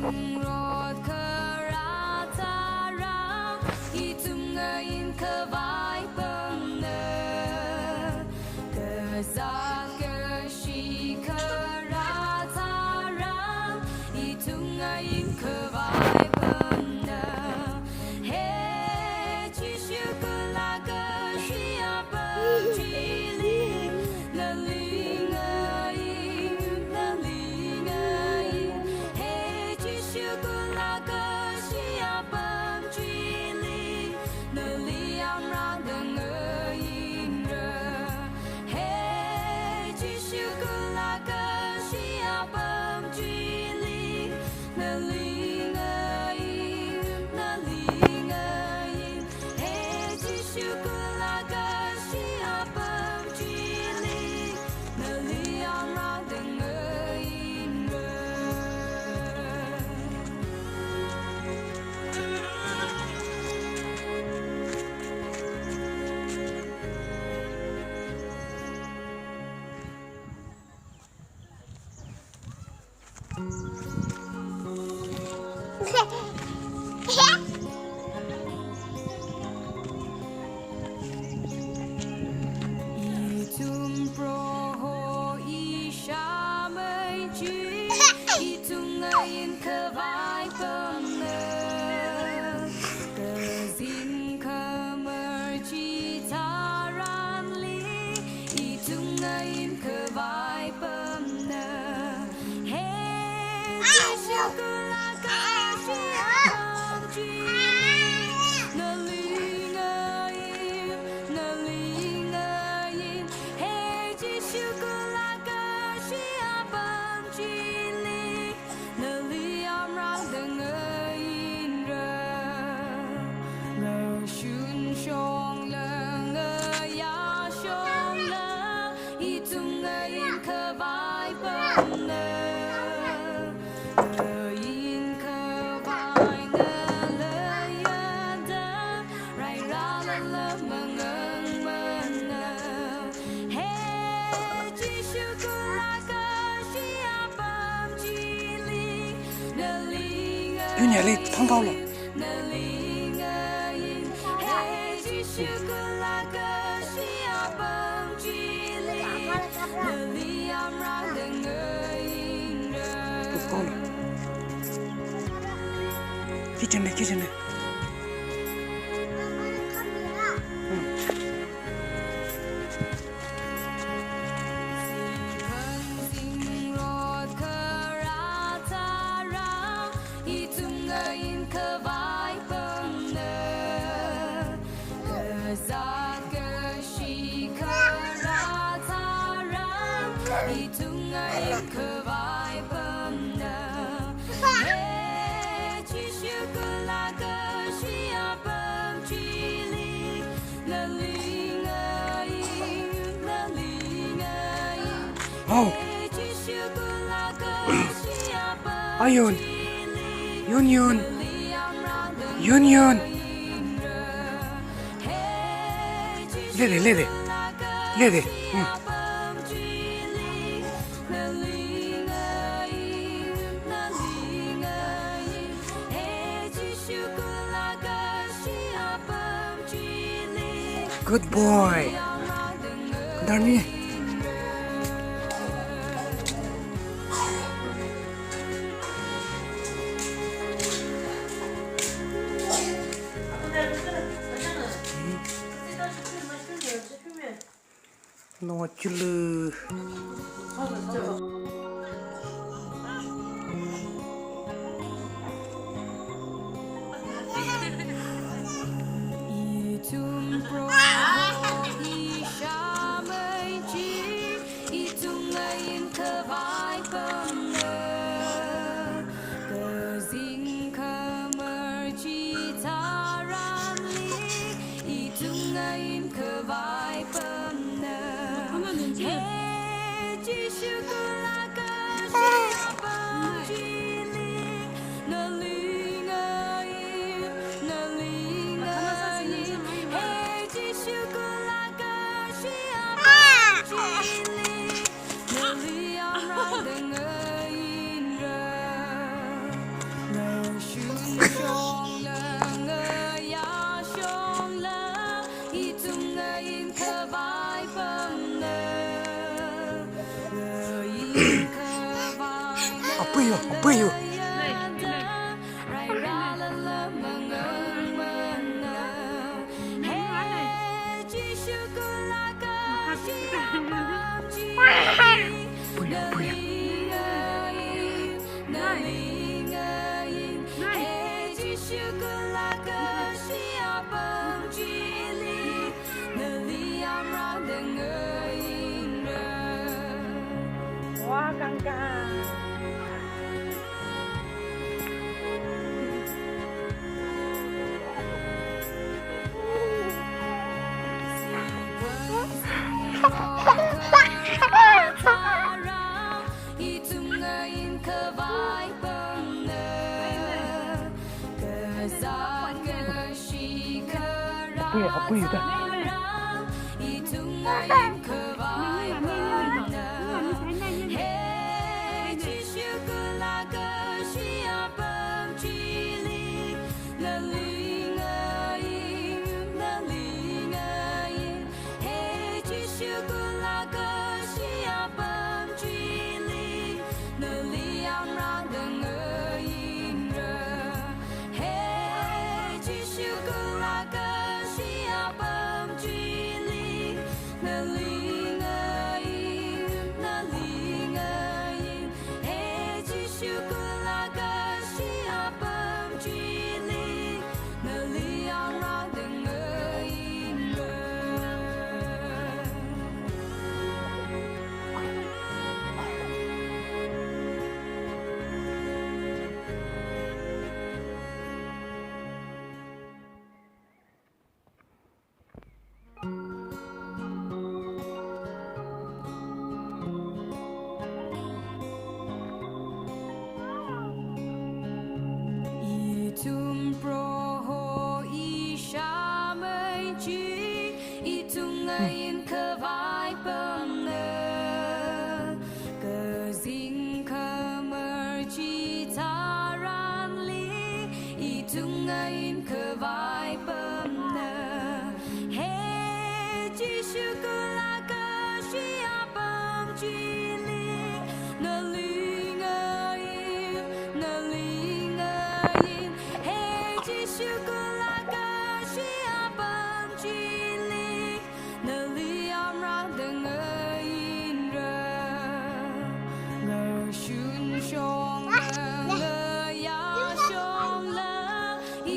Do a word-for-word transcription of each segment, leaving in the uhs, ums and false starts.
Rot kharā tharan, ithumwui eina khavai apamna. Kazāt kashi kharā tharan, ithumwui eina khavai apamna. He Jishu, kala kashi apam chili, nali ngayim, nali ngayim. He Jishu, kala kashi apam chili, nali yamrāda ngayinra. He Jishu, kala kashi apam chili, nali ngayim, nali ngayim. He Jishu, kala kashi apam chili, nali yamrāda ngayinra. Ithum Proho ishāmei chi, ithumwui eina khavai apamna. Kazing khamar chitharanli, ithumwui eina khavai apamna. He Jishu, kala kashi apam chili, nali ngayim, nali ngayim. He Jishu, kala kashi apam chili, nali yamrāda ngayinra. Ngashun shongla, ngayā shongla, ithumwui eina khavai apamna. Eina khavai ngaleiya da, rairālala mangāngmana. He Jishu, kala kashi apam chili, nali ngayim, yun yale, thang kau lo. Nali ngayim. He Jishu, kala kashi apam chili, nali yamrāda ngayinra. Kitchen ne, kitchen ne. Hmm. Zingrot kharā tharan, ithumwui eina khavai apamna. Kazāt kashi kharā tharan, ithumwui eina khavai apamna. He Jishu, kala kashi apam chili, nali ngayim, nali ngayim. Hau. He Jishu, kala kashi apam chili, ayun. Yun, yun. Nali yamrāda, yun, yun, ngayinra. He Jishu, lele, lele, kala kashi, lele. Hmm. Apam chili, nali ngayim, nali ngayim. He Jishu, kala kashi apam chili. Good boy. Darni. No chulu. Ithum Proho ishāmei chi, ithumwui eina khavai apamna. Kazing khamar chitharanli, ithumwui eina khavai apamna. He Jishu, kala Puiyu, puiyu. Puiyu, puiyu. Wah, kangkang. Apui, apui da. Ithum Proho ishāmei chi, ithumwui eina khavai pamna. Kazing khamar chitharanli, ithumwui eina khavai pamna. He Jishu, kala kashi apam chili, nali ngayin, nali ngayin. He Jishu, kala kashi apam chili, nali amra dang ngayinra. Ngashun shongla, ngayā shongla,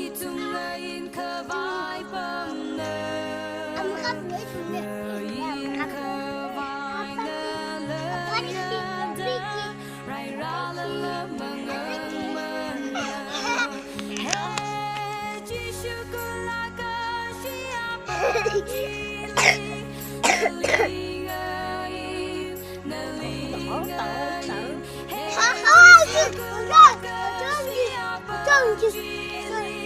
ithumwui eina khavai pamna. Ngayin khavai ngala yada, rairala mangang mana. He Jishu, kala kashi apam chili, nali ngayin, nali ngayin. He Jishu, kala kashi apam chili,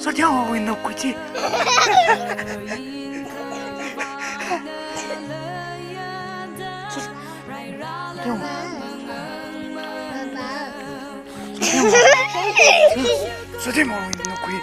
Sothiang wui nakuichi. Sothiang wui nakui.